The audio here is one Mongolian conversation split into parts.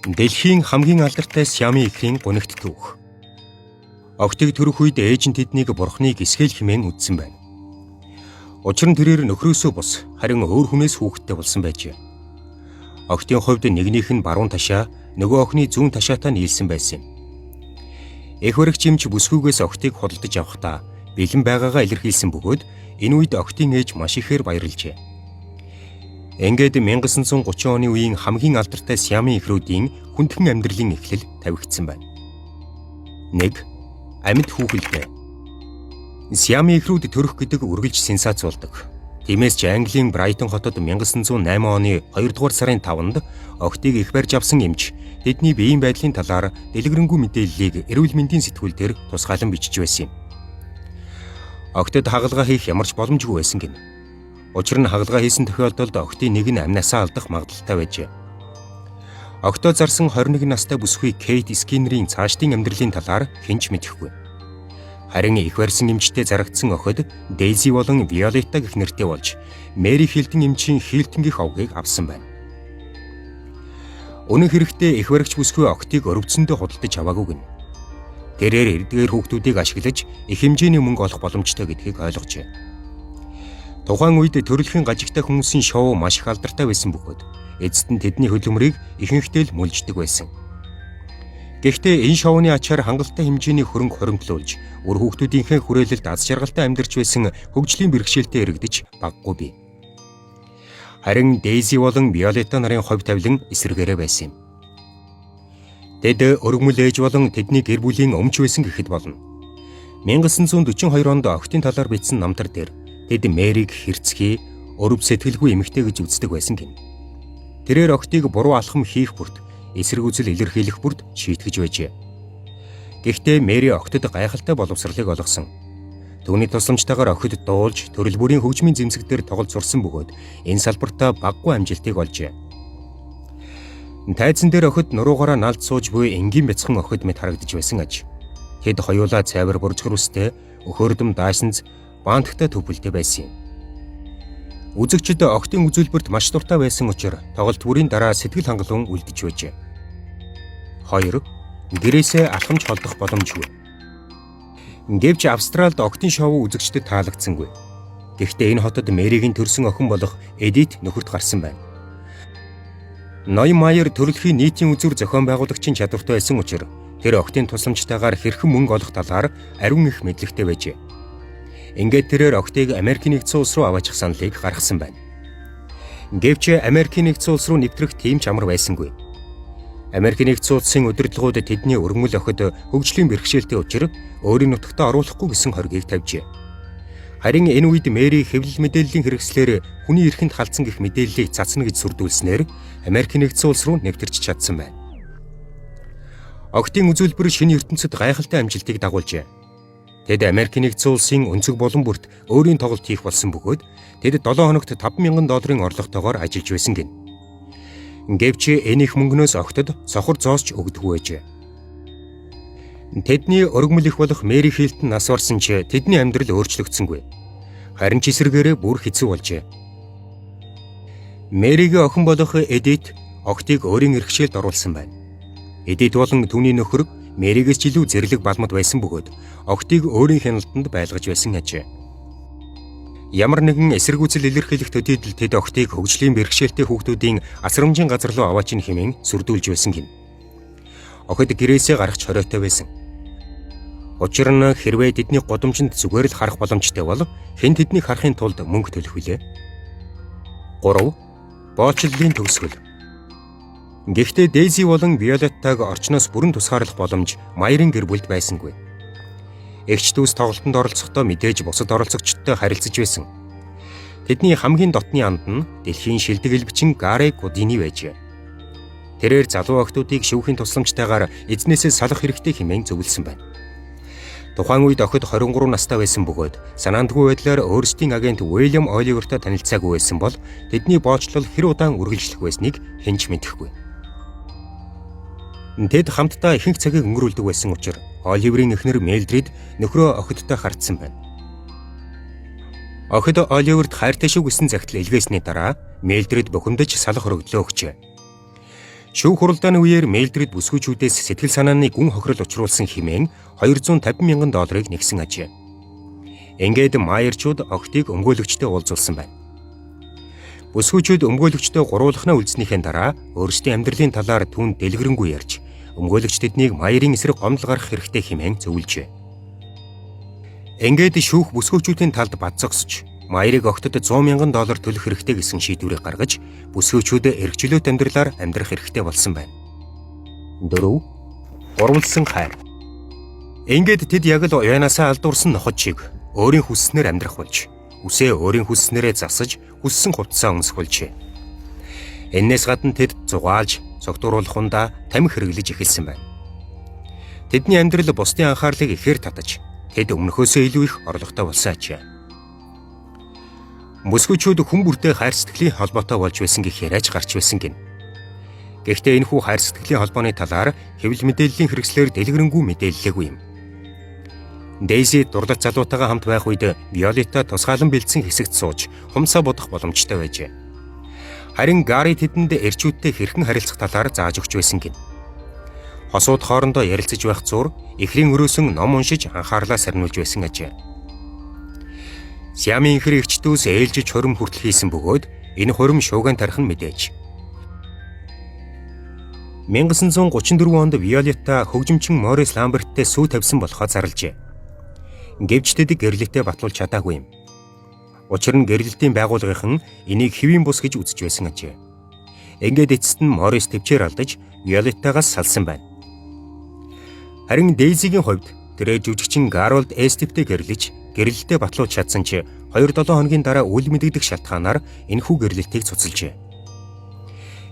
Дэлхийн хамгийн алдартай Сиамын ихрийн гунигт түүх. Охидыг төрөх үед ээж нь тэднийг бурхны гисгэл хэмээн үзсэн байна. Учир нь тэрээр нөхрөөсөө бус харин өөр хүнээс хүүхэдтэй болсон байжээ. Охидын хувьд нэгнийх нь баруун ташаа, нөгөө охины зүүн ташаатай нийлсэн байсан юм. Эх баригч эмч бүсгүйгээс охидыг худалдаж авахдаа бэлэн байгаагаа илэрхийлсэн бөгөөд энэ үед охидын ээж маш ихээр баярлжээ. Ингээд 1930 оны үеийн хамгийн алдартай Сиамын эхрүүдийн хүндхэн амьдралын эхлэл тавигдсан байна. 1. Амьд хүүхэлдэй. Сиамын эхрүүд төрөх гэдэг үргэлж сенсац болдог. Тиймээс ч Английн Брайтон хотод 1908 оны 2 дугаар сарын 5-нд охидыг эх барьж авсан эмч тэдний биеийн байдлын талаар дэлгэрэнгүй мэдээллийг эрүүл мэндийн сэтгүүл дээр тусгаалan бичиж байсан юм. Охидод хагалгаа хийх ямар ч боломжгүй байсан гэнэ. Учир нь хагалгаа хийсэн тохиолдолд охидын нэг нь амнасаа алдах магадлалтай байжээ. Охидоо зарсан 21 настай бүсгүй Кейт Скиннерийн цаашдын амьдралын талаар хэн ч мэдэхгүй. Харин эх барьсан эмчтэй зарагдсан охид Дейзи болон Виолетта гэх нэртэй болж Мэри Хилтон эмчийн Хилтон гэх овгийг авсан байна. Үнэн хэрэгтээ эх баригч бүсгүй охидыг өрөвдсөндөө худалдаж аваагүй гэнэ. Тэрээр эдгээр хүүхдүүдийг ашиглаж их хэмжээний мөнгө олох боломжтой гэдгийг ойлгожээ. Тухайн үед төрөлхийн гажигтай хүмүүсийн шоу маш их алдартай байсан бөгөөд эцэст нь тэдний хөдөлмөрийг ихэнхдээ л мөлждөг байсан. Гэхдээ энэ шоуны ачаар хангалттай хэмжээний хөрөнгө хуримтлуулж, үр хүүхдүүдийнхээ хүрээлэлд аз жаргалтай амьдарч байсан хөгжлийн бэрхшээлтэй иргэдэж багагүй бий. Харин Дейзи болон Виолетта нарын хувь тавилан эсрэгээрээ байсан юм. Тэд өргөмөл ээж болон тэдний гэр бүлийн өмч байсан гэхэд болно. 1942 онд охидын талаар бичсэн намтар дээр тэд Мэрийг хэрцгий, өрөв сэтгэлгүй эмэгтэй гэж үздэг байсан гэнэ. Тэрээр охидыг буруу алхам хийх бүрт, эсрэг үзэл илэрхийлэх бүрт шийтгэж байжээ. Гэхдээ Мэри охидод гайхалтай боловсролыг олгосон. Түүний тусламжтайгаар охид дуулж, төрөл бүрийн хөгжмийн зэмсэг дээр тоглож сурсан бөгөөд энэ салбартаа багагүй амжилтыг олжээ. Тайзан дээр охид нуруугаараа налд сууж буй энгийн бяцхан охид мэт харагдаж байсан аж. Тэд хоёулаа цайвар буржгар үстэй, өхөрдөм даашинз, баантагтай төвлөлтэй байсан юм. Үзэгчид охидын үзүүлбэрт маш дуртай байсан учраас тоглолт бүрийн дараа сэтгэл хангалуун үлдэж байжээ. 2. Гэрээсээ алхамж холдох боломжгүй. Гэвч Австралид охидын шоу үзэгчдэд таалагдсангүй. Гэхдээ энэ хотод Мэригийн төрсөн охин болох Эдит нөхөрт гарсан байна. Ноён Майер төрөлхийн нийтийн үзүүр зохион байгуулагчийн чадвартай байсан учраас тэр охидын тусламжтайгаар хэрхэн мөнгө олох талаар ариун их мэдлэгтэй байжээ. Ингээд тэрээр охидыг Америкийн нэгдсэн улс руу аваачих саналыг гаргасан байна. Гэвч Америкийн нэгдсэн улс руу нэвтрэх тийм ч амар байсангүй. Америкийн нэгдсэн улсын удирдлагууд тэдний өргөмөл охид хөгжлийн бэрхшээлтэй учраас өөрийн нутагтаа оруулахгүй гэсэн хоргийг тавьжээ. Харин энэ үед Мэри хэвлэл мэдээллийн хэрэгслээр хүний эрхэнд халдсан гэх мэдээллийг цацна гэж сүрдүүлснээр Америкийн нэгдсэн улс руу нэвтэрч чадсан байна. Охидын үзүүлбэр шинэ ертөнцид гайхалтай амжилтыг дагуулжээ. Тэд Америкийн нэгдсэн улсын өнцөг булан бүрт өөрийн тоглолт хийх болсон бөгөөд тэд 7 хоногт 5,000 долларын орлоготойгоор ажиллаж байсан гэнэ. Гэвч энэ их мөнгнөөс охидод сохор зоос ч өгдөггүй байжээ. Тэдний өргөмөл эх болох Мэри Хилтон нас барсан ч тэдний амьдрал өөрчлөгдсөнгүй. Харин ч эсрэгээрээ бүр хэцүү болжээ. Мэригийн охин болох Эдит охидыг өөрийн эрхшээлд оруулсан байна. Эдит болон түүний нөхөр Мэригээс ч илүү зэрлэг балмад байсан бөгөөд охидыг өөрийн хяналтанд байлгаж байсан ажээ. Ямар нэгэн эсэргүүцэл илэрхийлэх төдийдөл тэд охидыг хөгжлийн бэрхшээлтэй хүүхдүүдийн асрамжийн газар руу аваачин хэмээн сүрдүүлж байсан гэнэ. Охид гэрээсээ гарах ч хориотой байсан. Учир нь хэрвээ тэдний гудамжинд зүгээр л харах боломжтой бол хэн тэднийг харахын тулд мөнгө төлөх билээ? 3. Боолчлолын төгсгөл. Гэхдээ Дейзи болон Виолеттаг орчноос бүрэн тусгаарлах боломж Майерын гэр бүлд байсангүй. Эгч дүүс тоглолтонд оролцохдоо мэдээж бусад оролцогчдтой харилцаж байсан. Тэдний хамгийн дотны анд нь дэлхийн шилдэг элбэчин Гарри Гудини байжээ. Тэрээр залуу охидуудыг шүүхийн тусламжтайгаар эзнээсээ салах хэрэгтэй хэмээн зөвлөсөн байна. Тухайн үед охид 23 настай байсан бөгөөд санаандгүй байдлаар өөрсдийн агент Уильям Оливертой танилцаагүй байсан бол тэдний боолчлол хэр удаан үргэлжлэх байсныг хэн ч мэдэхгүй. Тэд хамтдаа ихэнх цагийг өнгөрүүлдэг байсан учраас Оливерийн эхнэр Мелдрид нөхрөө охидтой хардсан байна. Охид Оливерт хайртай шүү гэсэн захидал илгээсний дараа Мелдрид бухимдаж салах өргөдлөө өгчээ. Шүүх хуралдааны үеэр Милдред бүсгүйчүүдээс сэтгэл санааны гүн хохирол учруулсан хэмээн 250 мянган долларыг нэгсэн ажээ. Ингээд Майерчууд охидыг өмгөөлөгчтэй уулзуулсан байна. Бүсгүйчүүд өмгөөлөгчтэй гурвуулхнаа үлдснийхээ дараа өөрсдийн амьдралын талаар түүнд дэлгэрэнгүй ярьж, өмгөөлөгч тэднийг Майерын эсрэг гомдол гаргах хэрэгтэй хэмээн зөвлөжээ. Ингээд шүүх бүсгүйчүүдийн талд бат зогсож, Майерыг охидод 100 мянган доллар төлөх хэрэгтэй гэсэн шийдвэрийг гаргаж, бүсгүйчүүд эрх чөлөөт амьдралаар амьдрах эрхтэй болсон байна. 4. Гурвалсан хайр. Ингээд тэд яг л уяанаасаа алдуурсан ноход шиг өөрийн хүсснээр амьдрах болж, үсээ өөрийн хүссэнээрээ засаж, хүссэн хувцсаа өмсөх болжээ. Энээс гадна тэд зугаалж, цогтууруулахундаа тамхи хэрэглэж эхэлсэн байна. Тэдний амьдрал бусдын анхаарлыг ихээр татаж, тэд өмнөхөөсөө илүү их орлоготой болсон ажээ. Бүсгүйчүүд хүн бүртээ хайр сэтгэлийн холбоотой болж байсан гэх яриач гарч байсан гэнэ. Гэхдээ энэхүү хайр сэтгэлийн холбооны талаар хэвлэл мэдээллийн хэрэгслээр дэлгэрэнгүй мэдээллээгүй юм. Дейзи дурлал залуутайгаа хамт байх үед Виолетта тусгаалan бэлдсэн хэсэгт сууж хумсаа будах боломжтой байжээ. Харин Гари тэдэнд эрчүүдтэй хэрхэн харилцах талаар зааж өгч байсан гэнэ. Хосууд хоорондоо ярилцаж байх зуур эхрийн өрөөсөн ном уншиж анхаарлаа сарниулж байсан ажээ. Сиамын ихэр эгч дүүс ээлжиж хурим хүртэл хийсэн бөгөөд энэ хурим шуугиан тарих нь мэдээж. 1934 онд Виолетта хөгжимчин Морис Ламберттэй сүү тавьсан болохоо зарлажээ. Гэвч тэд гэрлэлтээ батлуулж чадаагүй юм. Учир нь гэрлэлтийн байгууллагынхан энийг хэвийн бус гэж үзэж байсан ажээ. Ингээд эцэст нь Морис тэвчээр алдаж Виолеттагаас салсан байна. Харин Дейзигийн хувьд тэрээр жүжигчин Гарольд Эстиптэй гэрлэж гэрлэлтээ батлуулж чадсан ч 2-7 хоногийн дараа үл мэдэгдэх шалтгаанаар энэхүү гэрлэлтийг цуцалжээ.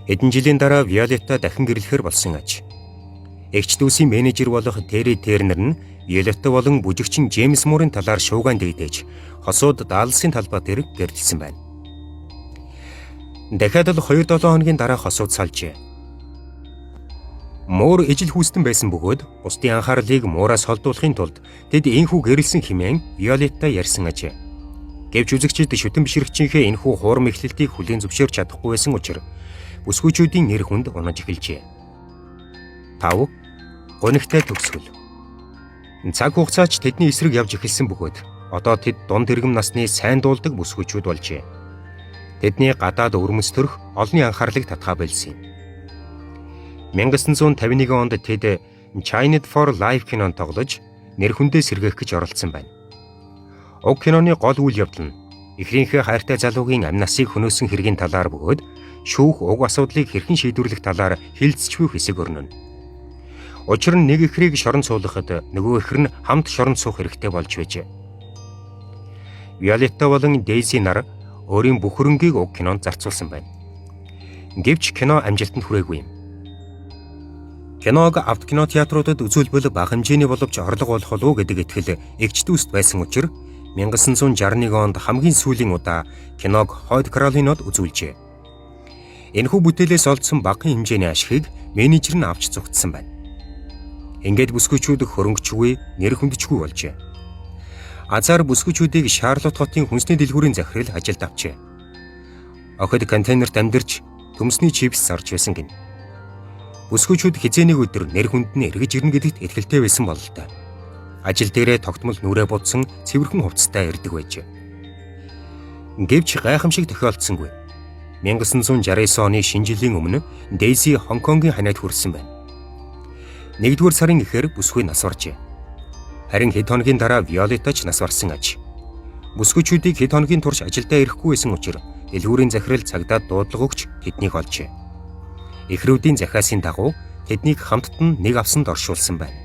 Хэдэн жилийн дараа Виолетта дахин гэрлэхээр болсон аж. Эгч дүүсийн менежер болох Терри Тернер нь Виолетта болон бүжигчин Джеймс Мурын талаар шуугиан дэгдээж хосууд Далласын талбай дээр гэрлэсэн байна. Дахиад л 2-7 хоногийн дараа хосууд салжээ. Муур ижил хүйстэн байсан бөгөөд бусдын анхаарлыг муураас холдуулахын тулд тэд энэхүү гэрлэсэн хэмээн Виолетта ярьсан ажээ. Гэвч үзэгчид шүтэн бишрэгчийнхээ энэхүү хуурам эхлэлтийг хүлээн зөвшөөрч чадахгүй байсан учраас бүсгүйчүүдийн нэр хүнд унаж эхэлжээ. 5. Гунигтай төгсгөл. Цаг хугацаач тэдний эсрэг явж эхэлсэн бөгөөд одоо тэд дунд тэргэм насны сайн дуулдаг бүсгүйчүүд болжээ. Тэдний гадаад өвөрмөц төрх олонний анхаарлыг татгаа болсон юм. 1951 онд тэд Chained for Life кинонд тоглож нэр хүндээ сэргээх гэж оролдсон байна. Уг киноны гол үйл явдал нь эхрийнхээ хайртай залуугийн амь насыг хөнөөсөн хэргийн талаар бөгөөд шүүх уг асуудлыг хэрхэн шийдвэрлэх талаар хэлэлцэж буй хэсэг өрнөнө. Учир нь нэг эхрийг шоронд суулгахад нөгөө эхэр нь хамт шоронд суух хэрэгтэй болж байжээ. Виолетта болон Дейзи нар өөрийн бүх хөрөнгийг уг кинонд зарцуулсан байна. Гэвч кино амжилтанд хүрээгүй юм. Киног авто кинотеатруудад үзүүлбэл бага хэмжээний боловч орлого олох болов уу гэдэг итгэл эгч дүүст байсан учраас 1961 онд хамгийн сүүлийн удаа киног Хойд Каролинод үзүүлжээ. Энэхүү бүтээлээс олдсон багахан хэмжээний ашигыг менежер нь авч зугтсан байна. Ингээд бүсгүйчүүд хөрөнгөчгүй, нэр хүндчгүй болжээ. Азаар бүсгүйчүүдийг Шарлотт хотын хүнсний дэлгүүрийн захирал ажилд авчээ. Охид контейнерт амьдарч төмсний чипс зарж байсан гэнэ. Бүсгүйчүүд хэзээ нэг өдөр нэр хүнд нь эргэж ирнэ гэдэгт итгэлтэй байсан бололтой. Ажил дээрээ тогтмол нүрээ будсан цэвэрхэн хувцастай ирдэг байжээ. Гэвч гайхамшиг тохиолдсонгүй. 1969 оны шинэ жилийн өмнө Дейзи Хонконгийн ханиад хүрсэн байна. Нэгдүгээр сарын эхээр бүсгүй нас баржээ. Харин хэд хоногийн дараа Виолетта ч нас барсан аж. Бүсгүйчүүдийг хэд хоногийн турш ажилдаа ирэхгүй байсан учраас дэлгүүрийн захирал цагдаад дуудлага өгч тэднийг олжээ. Эхрүүдийн захиасын дагуу тэднийг хамтд нь нэг авсанд оршуулсан байна.